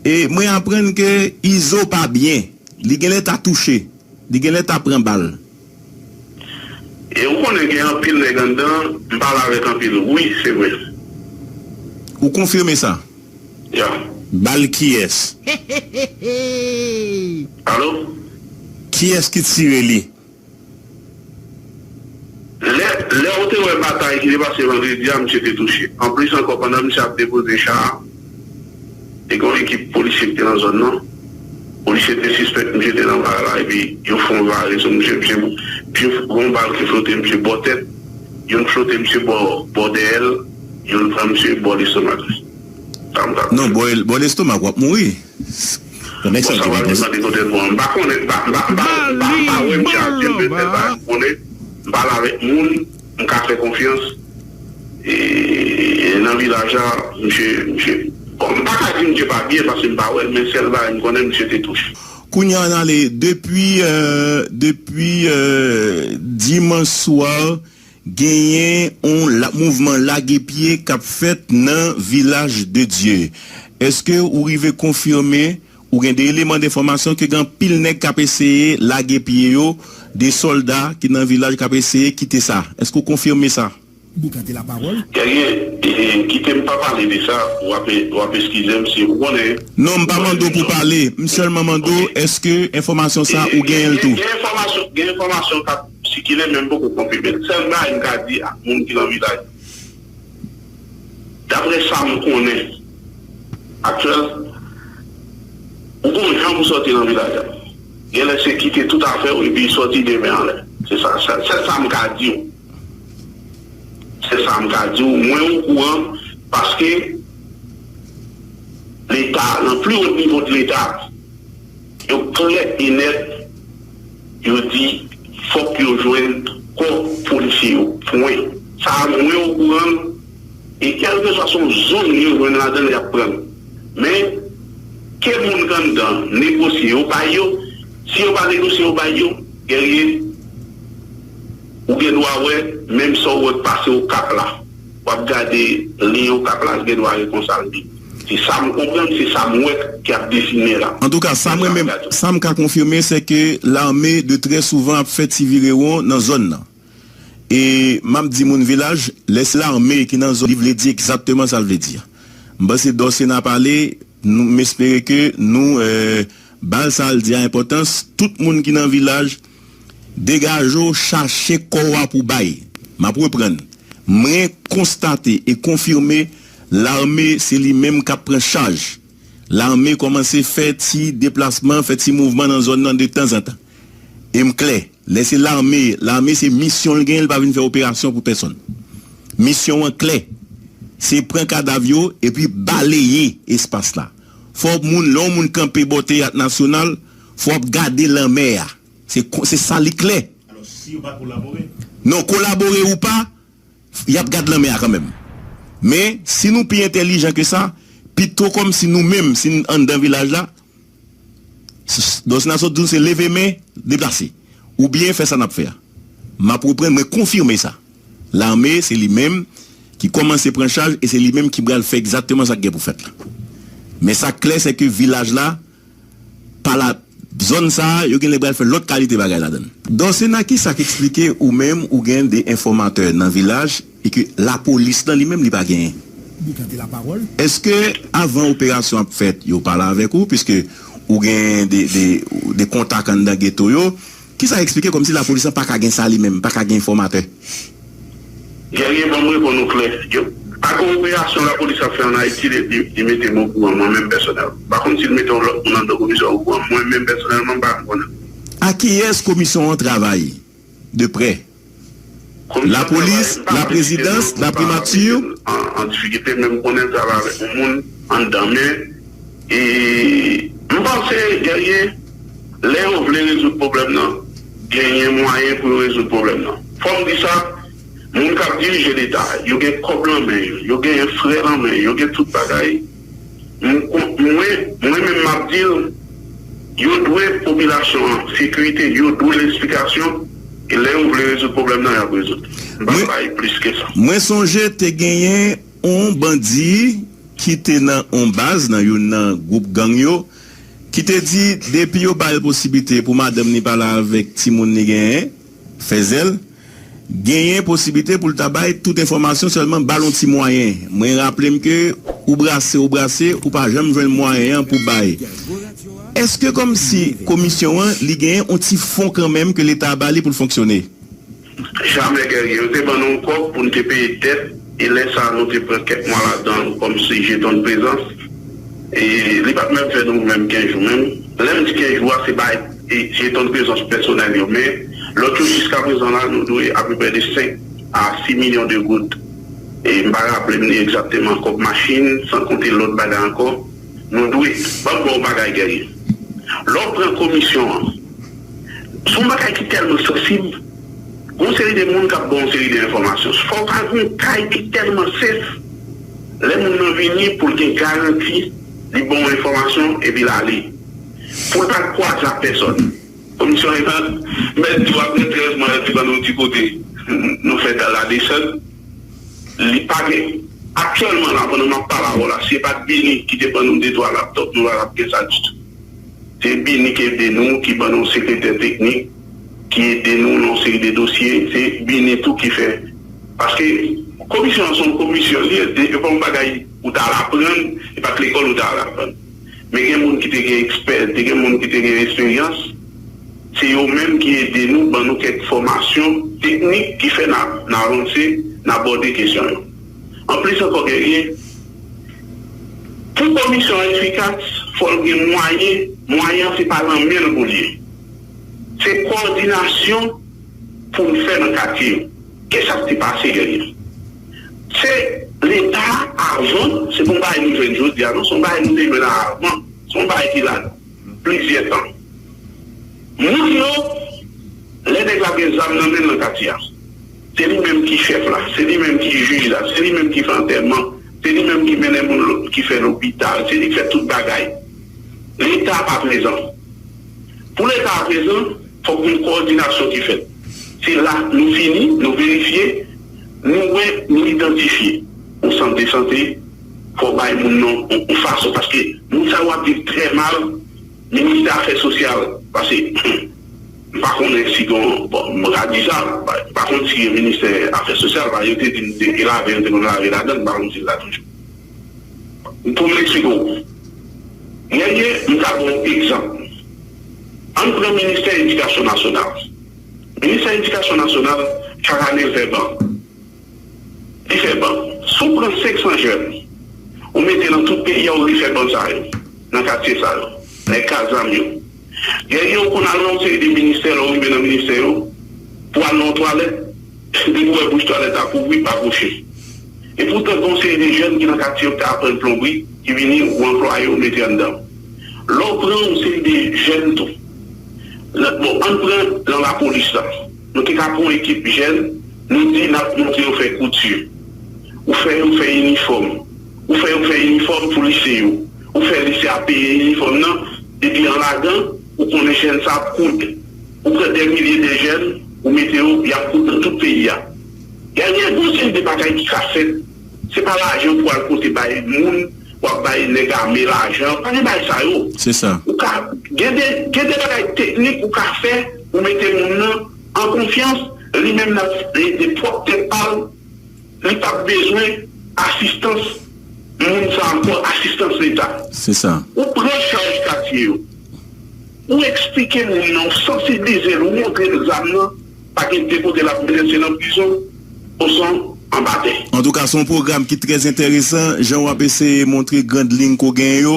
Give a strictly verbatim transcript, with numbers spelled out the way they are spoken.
E mwen aprann ke Izo pa byen. Li genlè ta touche. Li genlè ta pran bal. E ou konnen gen anpil nèg anndan, m pale avèk anpil. Wi, se vre. Ou konfime sa? Ya. Bal kiyès? Alo? Kiyès ki tire li? Lè, lè ou te wè batay ki te pase vandredi a, misye te touche. Anplis ankò, pandan misye ap depoze cha a, te gen yon ekip polisye ki te nan zòn nan. Polisye te sispèk misye te nan bagay la, epi yo fè yon vare sou misye, misye, misye, yon bal ki flote misye bò tèt, youn flote misye bò, bò dèyè l, youn pran misye bò lestomak li. Sa m ka Non, bò, bò lestomak, w ap mouri. Yon nèg sa Bon, sa gen pral pwoblèm. Depann de kote l pran. M pa konnen, m pa, m pa, m pa, m pa, m pa wè misye atire, men sèl bagay m konnen, m pale avèk moun, m ka fè konfyans. E nan vilaj la, misye, misye, bon, m pa ka di misye pa byen paske m pa wè l, men sèl bagay m konnen, misye te touche. Kounye a, n ale depi, euh, depi, euh, dimanch swa, genyen yon la, mouvman lage pye k ap fèt nan Vilaj de Dye. Èske ou rive konfime, ou gen de eleman denfòmasyon ke gen anpil nèg k ap eseye lage pye yo, de sòlda ki nan vilaj k ap eseye kite sa? Èske ou konfime sa? Boukan de lapawòl. Genyen, e, kite m pa pale de sa, w ap, w ap eskize m si ou konnen. Non, m pa mande w pou pale. M sèlman mande w, èske enfòmasyon sa ou genyen l tou? Gen, gen enfòmasyon, gen enfòmasyon k ap sikile, men m poko konfime l. Sèl bagay m ka di ak moun ki nan vilaj, daprè sa m konnen, aktyèl, ou gon jan pou sòti nan vilaj la. Genlè se kite tout afè w epi sòti demen anlè. Se sa, sa, sèl sa m ka di w. Se sa m ka di w. Mwen okouran paske Leta, nan pli wo nivo de Leta, yo klè e nèt, yo di fòk yo jwenn kò polisye yo. Pwen. Sa a, mwen okouran l, e kèlkeswa se yon zòn yo jwenn ladan l, y ap pran l. Men, ke moun k anndan negosye, yo bay yo. Si yo pa negosye, yo bay yo, Guerrier, ou gen dwa wè, menm sa w wè k pase Okap la. W ap gade liy Okap la, gen dwa gen konsa l di. Se sa m konprann, se sa m wè k ap desine la. Antouka, sa mwen menm, sa m ka konfime, se ke lame de trè souvan ap fè ti virewon nan zòn nan. E m ap di moun vilaj, lè se lame ki nan zòn, li vle di egzakteman sa l vle di a. M panse Dòsena pale, nou, m espere ke nou, euh, ba l sa l di a enpòtans. Tout moun ki nan vilaj, degaje w, chache kò w a pou bay. M ap reprann. Mwen konstate e konfime, lame se li menm k ap pran chaj. Lame kòmanse fè ti deplasman, fè ti mouvman nan zòn nan de tanzantan. E m klè, lè se lame, lame se misyon l genyen, l pa vin fè operasyon pou pèsonn. Misyon an klè, se pran kadav yo epi baleye espas la. Fò moun, lè yon moun kanpe bò Teyat Nasyonal, fò w ap gade lanmè a. Se ko-, se sa li klè. Alò, si yo pa kolabore? Non, kolabore ou pa, y ap gad lanmè a kanmenm. Men, si nou pi entèlijan ke sa, pito kòmsi nou menm, si n anndan vilaj la, s-, s-, Dòsena sot di nou se leve men, deplase. Oubyen fè sa n ap fè a. M ap reprann, mwen konfime sa. Lame, se li menm ki kòmanse pran chaj e se li menm ki pral fè egzakteman sa k gen pou fèt la. Men sa k klè, se ke vilaj la, pa la, zòn sa a, yo genlè pral fè lòt kalite bagay ladan l. Dòsena, kisa k eksplike ou menm ou gen de enfòmatè nan vilaj e ke lapolis lan li menm li pa genyen? Boukan de lapawòl. Èske avan operasyon ap fèt, yo pale avèk ou, piske ou gen de, de, de kontak anndan geto yo? Kisa eksplike kòmsi lapolis lan pa ka gen sa li menm, pa ka gen enfòmatè? Guerrier, ban m reponn ou klè. Yo, pa gen operasyon lapolis ap fè ann Ayiti, li, li, li mete m okouran, mwen menm pèsonèl. M pa konn si l mete yon lòt moun anndan komisyon okouran, mwen menm pèsonèlman, m pa konnen. A kiyès komisyon an travay de prè? Komisyon travay, m pa konn si se moun, m pa konn si se moun an, an difikilte, men m konnen l travay avèk yon moun anndan, men E m panse, Guerrier, lè yo vle rezoud pwoblèm nan, genyen mwayen pou yo rezoud pwoblèm nan. Fò m di sa, moun k ap dirije Leta, yo gen kòb lan men yo, yo genyen frè lan men yo, yo gen tout bagay. M kon-, mwen, mwen menm m ap di l, yo dwe popilasyon an sekirite, yo dwe l esplikasyon, e lè yo vle rezoud pwoblèm nan, y ap rezoud. M p ap bay plis ke sa. Mwen sonje te genyen yon bandi ki te nan yon baz, nan youn nan gwoup gang yo, ki te di depi yo ba l posiblite pou madanm li pale avèk timoun li genyen, fè zèl, genyen posiblite pou l ta bay tout enfòmasyon, sèlman ba l yon ti mwayen. Mwen raple m ke ou brase, ou brase, ou pa janm jwenn mwayen an pou bay. Èske kòmsi komisyon an, li genyen yon ti fon kanmenm ke Leta ba li pou l fonksyone? Jamè, Guerrier. Yo te ban nou yon kòb pou n te peye dèt, e lè sa a, nou te pran kèk mwa ladan l kòmsi jeton de prezans. E li pa t menm fè nou menm kenz jou menm. Lè m di kenz jou a, se bay e jeton de prezans pèsonèl yo. Men, lòt yo, jiskaprezan la, nou dwe apeprè de senk a sis milyon de goud. E m pa raple m li egzakteman, kòb machin, san konte lòt bagay ankò. Nou dwe. Ban m ba w yon bagay, Guerrier. Lè w pran komisyon an, se yon bagay ki tèlman sansib. Gon seri de moun k ap ba w yon seri de enfòmasyon. Fò w ka gen yon kay ki tèlman sef, lè moun nan vini, pou l gen garanti li ba w enfòmasyon epi l ale. Pou l pa kwaze ak pèsòn. Komisyon an, mèt di w apre trèz mwa, l di ban nou ti kote nou fè ladesann. Li pa gen. Aktyèlman la, pandan m ap pale avè w la, si se pa t Bini ki te ban nou de twa laptòp, nou pa t ap gen sa ditou. Se Bini ki ede nou, ki ban nou sekretè teknik, ki ede nou nan yon seri de dosye. Se Bini tou ki fè. Paske komisyon an se yon komisyon, li, e pa yon bagay ou ta al aprann, e pa t lekòl ou ta al aprann. Men gen moun ki te gen ekspè, te gen moun ki te gen esperyans, se yo menm ki ede nou, ban nou kèk fòmasyon teknik ki fè n a, n avanse, n abòde kesyon yo. Anplis ankò, Guerrier, pou komisyon an efikas, fò l gen mwayen, mwayen an se pa nan men l pou l ye. Se kowòdinasyon pou n fè nan katye yo. Kisa k te pase, Guerrier? Se Leta avan, se pa yon bagay nou jwenn jodi a, non, se yon bagay nou te jwenn avan, se yon bagay ki la plizyè tan. Moun yo, lè nèg la gen zam nan men l nan katye a, se li menm ki chèf la, se li menm ki jij la, se li menm ki fè antèman, se li menm ki mennen moun lo- ki fè lopital, se li ki fè tout bagay. Leta pa prezan. Pou Leta a prezan, fòk gen kowòdinasyon ki fèt. Se la nou fini, nou verifye, nou wè, nou idantifye yon sant de sante, fò w bay moun nan yon, yon fason, paske moun sa yo ap viv trè mal, ministè afè sosyal, paske m pa konnen si gen, bon, m ka di sa, m pa konn si gen ministè afè sosyal, paske yo te di m te lave, yo te konn lave ladan, m pa konn si l la toujou. Pou m eksplike w, Guerrier, m ka ba w egzanp. Ann pran ministè edikasyon nasyonal. Ministè edikasyon nasyonal, chak ane, l fè ban. Li fè ban. Si w pran senk san jèn, ou mete nan tout peyi a, ou refè ban sa yo, nan katye sa yo, nèg ka zam yo. Guerrier, ou konn al nan yon seri de ministè, lè w rive nan ministè yo, pou al nan yon twalèt, depi w wè bouch twalèt la kouvri, pa kwoche. Epoutan, gen yon seri de jèn ki nan katye yo ki ta aprann plonbri, ki vini, ou anplwaye, ou mete anndan. Lè w pran yon seri de jèn tou, nan, bon, ann pran nan lapolis la. Nou te ka pran yon ekip jèn, nou di n ap montre yo fè kouti. Ou fè yo fè inifòm. Ou fè yo fè inifòm pou lise yo. Ou fè lise a peye inifòm nan, epi an ladan, ou konnen jèn sa ap koud. Ou pran dè milye de jèn, ou mete yo, y ap koud nan tout peyi a. Guerrier, gon seri de bagay ki ka fèt. Se pa lajan pou al pote bay moun, w ap bay nèg ame lajan. Pa gen bagay sa yo. Se sa. Ou ka, gen de, gen de bagay teknik ou ka fè, ou mete moun nan an konfyans, li menm l ap ede pwòp tèt pa l, li p ap bezwen asistans moun sa ankò, asistans Leta. Se sa. Ou pran chaj katye yo. Ou eksplike moun nan, ou sansibilize l, ou montre l zam nan, pa gen de kote l ap mennen, se nan prizon, osnon anba tè. Antouka, se yon pwogram ki trè enteresan, jan w ap eseye montre grand liy ke w genyen yo.